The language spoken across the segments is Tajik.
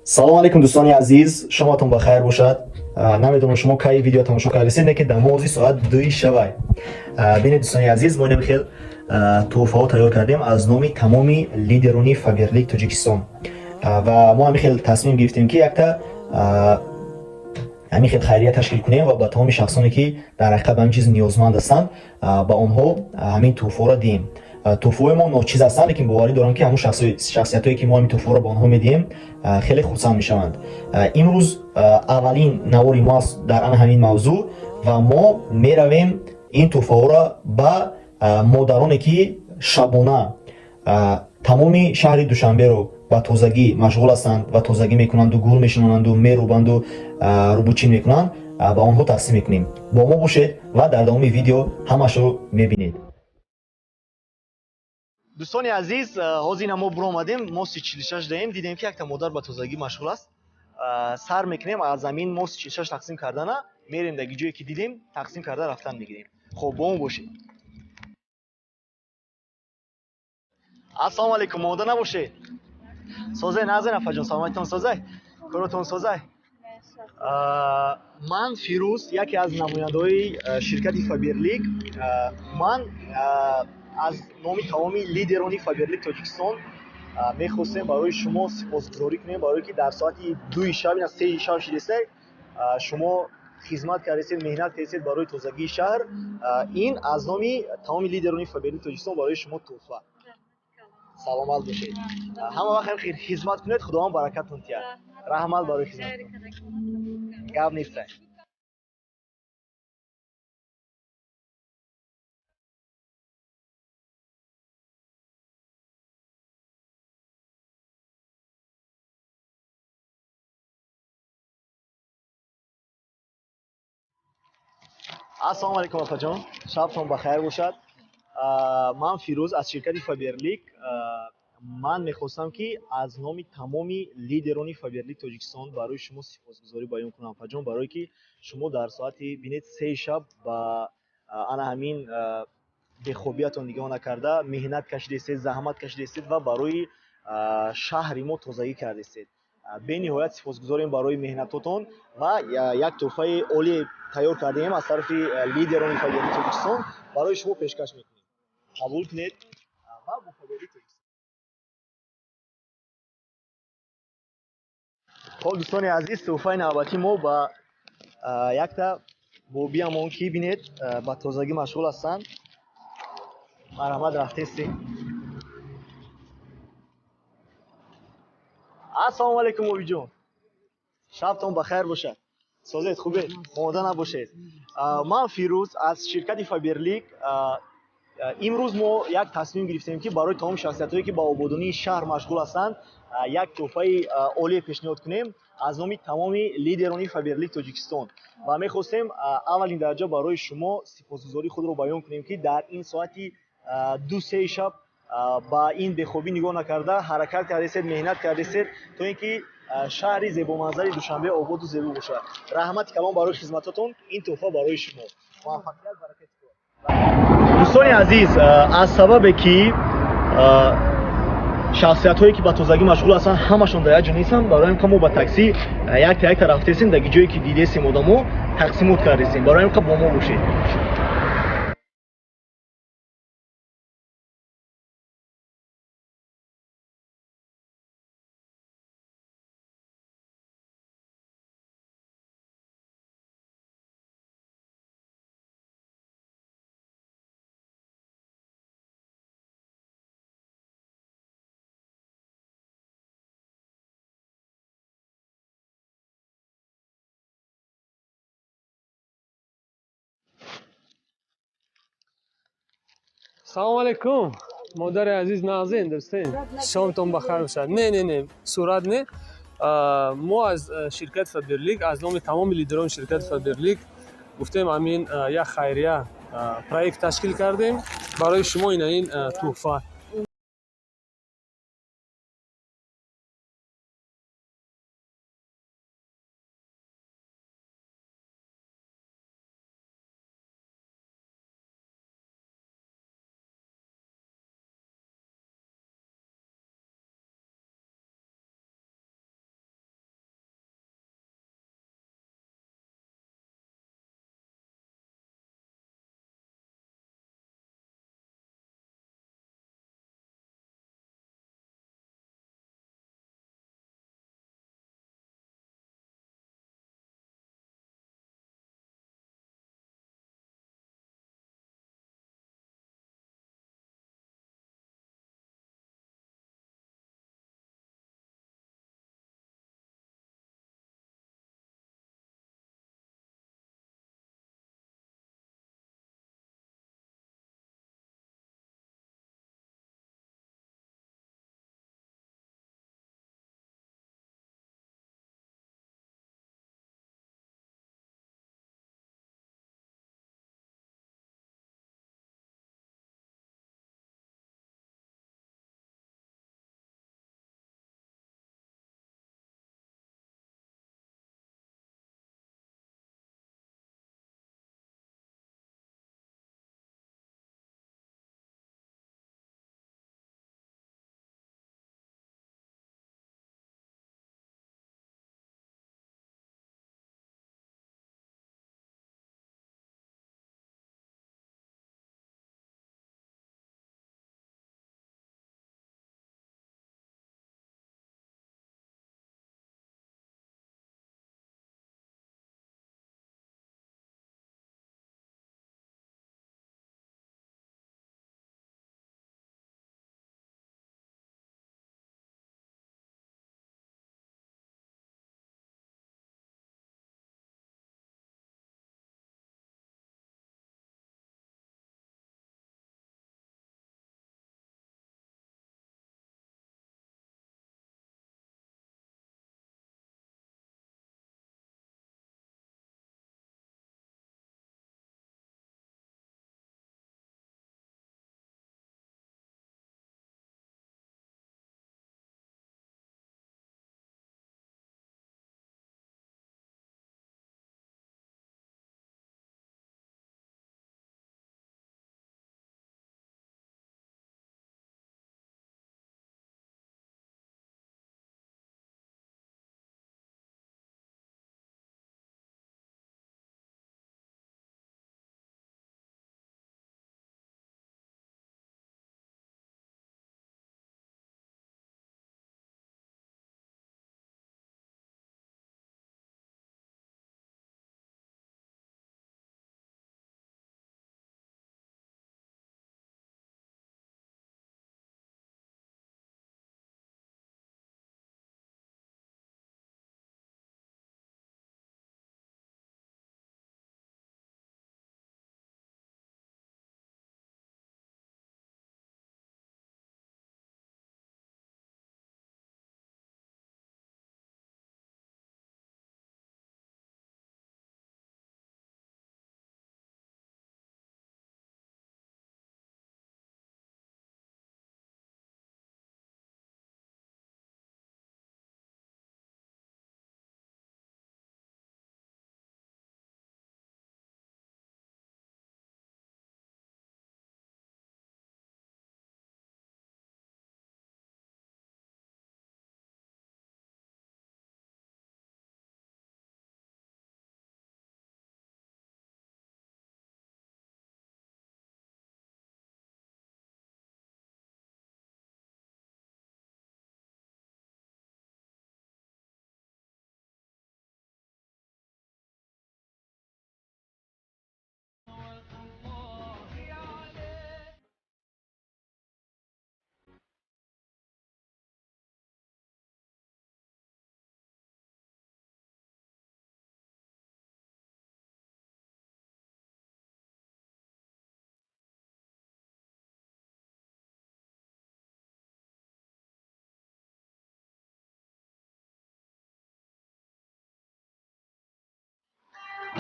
Салом алейкум, дӯстони азиз, шоматон ба хайр бошад. Намедонам, шумо кай видео тамошо кардесед, лекин дар мози соат 2-и шавай. Бинед, дӯстони азиз, мо инам хел тӯҳфаҳо тайёр кардем аз номи тамоми лидерони Фаберлик Тоҷикистон. Ва мо ҳамин хел тасмим гирифтем, ки якта ҳамин хел хайрия ташкил кунем ва ба тамоми шахсоне, ки дар ҳақиқат ба ҳамин чиз ниёзманд ҳастанд, ба онҳо ҳамин тӯҳфаҳоро диҳем. Тӯҳфаҳои мо ночиз ҳастанд, лекин боварӣ дорам, ки ҳамун шахсиятҳое, ки мо ҳамин тӯҳфаҳоро ба онҳо медиҳем, хеле хурсанд мешаванд. Имрӯз аввалин навори мо аст дар ана ҳамин мавзӯъ ва мо меравем, ин тӯҳфаҳоро ба модароне, ки шабона тамоми шаҳри Душанберо ба тозагӣ машғул ҳастанд ва тозагӣ мекунанду, гул мешинонанду, мерӯбанду, рӯбучин мекунанд, ба онҳо тақсим мекунем. Бо мо бошед ва дар давоми видео ҳамашро мебинед. Дӯстони азиз, ҳозир ина мо буромадем, мости 46 даем, дидем, ки якта модар ба тозагӣ машғул аст. Сар мекунем аз ҳамин мости 46 тақсим кардана, мерем даги ҷое, ки дидем, тақсим карда рафтан мегирем. Хоб, бо мо бошед. Ассалому алайкум, омода набошед. Созай, назай, нафаҷон, саломатитон созай, коротон созай. Ман Фирӯз, яке аз намояндаҳои ширкати Фаберлик. Ман аз номи тамоми лидерони Фаберлик Тоҷикистон мехостем барои шумо сипосгузорӣ кунем, барое ки дар соати 2-и шаб, ина 3-и шаб шидесте, шумо хизмат кардесед, меҳнат кардесед барои тозагии шаҳр. Ин аз номи тамоми лидерони Фаберлик Тоҷикистон барои шумо тӯҳфа. Саломат бошед, ҳама вақт ҳам хизмат кунед, Худованд баракатон диҳад. Раҳмат барои хизматон, гап нестай. Ассалому алайкум, апаҷон, шабтон ба хайр бошад. Ман Фирӯз аз ширкати Фаберлик. Ман мехостам, ки аз номи тамоми лидерони Фаберлик Тоҷикистон барои шумо сипосгузорӣ баён кунам, апаҷон, барое ки шумо дар соати, бинед, 3-и шаб ба ана ҳамин бехобиятон нигоҳ накарда меҳнат кашидестед, заҳмат кашидестед ва барои шаҳри мо тозагӣ кардестед. Бениҳоят сипосгузорем барои меҳнатотон ва як тӯҳфаи олие тайёр кардем аз тарафи лидерони Фаберлик Тоҷикистон, барои шумо пешкаш мекунем. Қабул кунед ва бо Фаберлик Тоҷикистон. Хоб, дӯстони азиз, тӯҳфаи навбатии мо ба якта бобиамон, ки бинед, ба тозагӣ машғул ҳастанд. Марҳамат, рафтестем. Ассалому алайкум, бобиҷон, шабтон ба хайр бошад. Созед, хубед, омода набошед. Ман Фирӯз аз ширкати Фаберлик. Имрӯз мо як тасмим гирифтем, ки барои тамоми шахсиятҳое, ки ба ободонии шаҳр машғул ҳастанд, як тӯҳфаи олие пешниҳод кунем аз номи тамоми лидерони Фаберлик Тоҷикистон ва мехостем аввалин дараҷа барои шумо сипосгузории худро баён кунем, ки дар ин соати 2-3-и шаб ба ин бехобӣ нигоҳ накарда ҳаракат кардесед, меҳнат кардесед, то ин ки шаҳри зебоманзари Душанбе ободу зебо бошад. Раҳмати калон барои хизматотон, ин тӯҳфа барои шумо. Муваффақият, баракати кор. Дӯстони азиз, аз сабабе ки шахсиятҳое, ки ба тозагӣ машғул ҳастанд, ҳамашон дар як ҷо нестанд, барои ҳам мо ба таксӣ якта якта рафтесем, дар ҷое ки дидесем одамо, тақсимот кардесем. Барои ҳам бо мо бошед. Салому алейкум, модари азиз, нағзен, дӯстен, шомтон бахайр бошад. Не, не, не, сурат не. Мо аз ширкати Фаберлик, аз номи тамоми лидерони ширкати Фаберлик гуфтем, ҳамин як хайрия проект ташкил кардем барои шумо, ина ин тӯҳфа.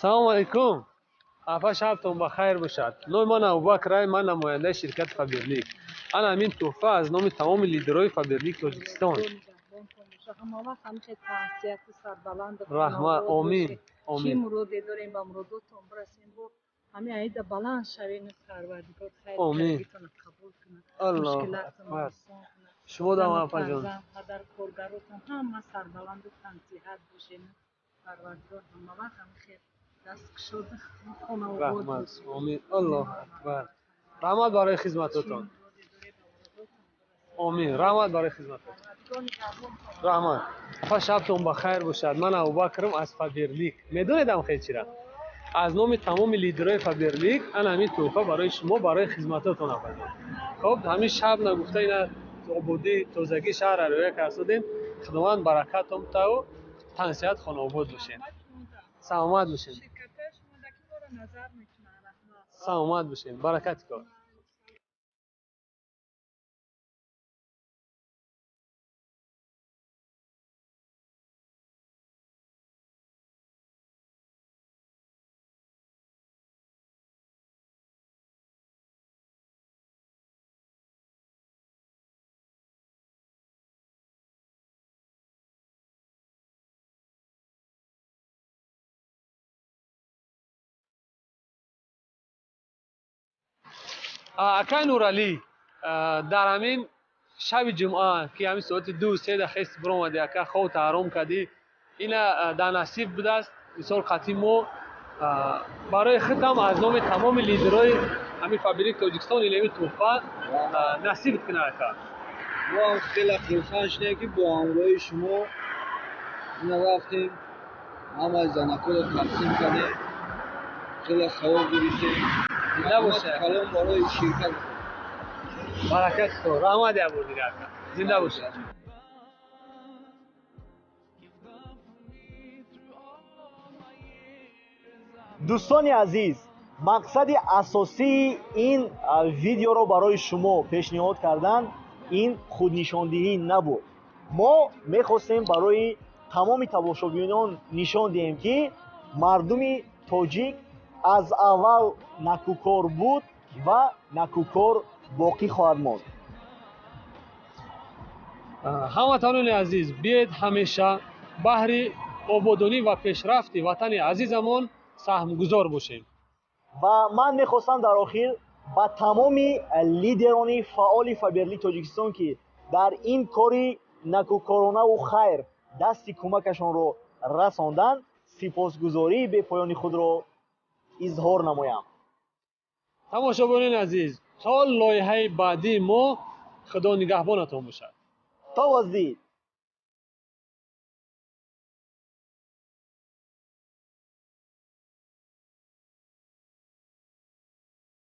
Салому алейкум. Апа, шабтон ба хайр бошад. Номи ман Абубакр рай, ман намояндаи ширкати Фаберлик. Ана ҳамин тӯҳфа аз номи тамоми лидерҳои Фаберлик Тоҷикистон. Раҳмат, омин, омин. Чӣ муроде дорем, ба муродотон бирасем, бо ҳамин аида баланд шавем, Парвардигор хайр кардагитонро қабул кунад, мушкилатонро осон кунад. Шумо дам, апаҷон. Падар, коргаротон ҳама сарбаланду тансиҳат бошед. Парвардигор ҳама вақт ҳамин хел даст кушода хонаобод. Раҳмат, омин, Аллоҳу акбар. Раҳмат барои хизматотон. Омин, раҳмат барои хизматотон. Раҳмат. Апа, шабтон ба хайр бошад. Ман Абубакрам аз Фаберлик. Медонед ам хел чира? Аз номи тамоми лидерҳои Фаберлик ана ҳамин тӯҳфа барои шумо, барои хизматотон, апаҷон. Хоб, ҳамин шаб нагуфта ина ободӣ, тозагии шаҳрро риоя кардодем. Худованд баракатон таву тансиҳат, хонаобод бошед. Саломат бошед. Саломат бошед. Баракати кор. Акай Нуралӣ, дар ҳамин шаби ҷумъа, ки ҳамин соати 2-3 да хест биромадӣ, ака, хобта ҳаром кардӣ, ина дар насиб будааст. Мисол, қатъи мо барои худам аз номи тамоми лидерҳои ҳамин Фаберлик Тоҷикистон илами тӯҳфа насиб кунад, ака. Мо ҳам хеле хурсанд шудем, ки бо ҳамроҳии шумо ина рафтем, ҳамаи занакҳоро тақсим кардем, хеле савоб гирифтем. Зинда бошед. Калом барои ширкат. Баракати кор. Раҳмат як бор дига, ака. Зинда бошед. Дӯстони азиз, мақсади асосии ин видеоро барои шумо пешниҳод кардан ин худнишондиҳӣ набуд. Мо мехостем барои тамоми тамошобинон нишон диҳем, ки мардуми тоҷик аз аввал накӯкор буд ва накӯкор боқӣ хоҳад монд. Ҳамватанони азиз, биед ҳамеша баҳри ободонӣ ва пешрафти ватани азизамон саҳмгузор бошем. Ва ман мехостам дар охир ба тамоми лидерони фаъоли Фаберлик Тоҷикистон, ки дар ин кори накӯкоронаву хайр дасти кӯмакашонро расонданд, сипосгузории бепоёни худро изҳор намоям. Тамошобинони азиз, то лоиҳаи баъдии мо Худо нигаҳбонатон бошад. То боздид.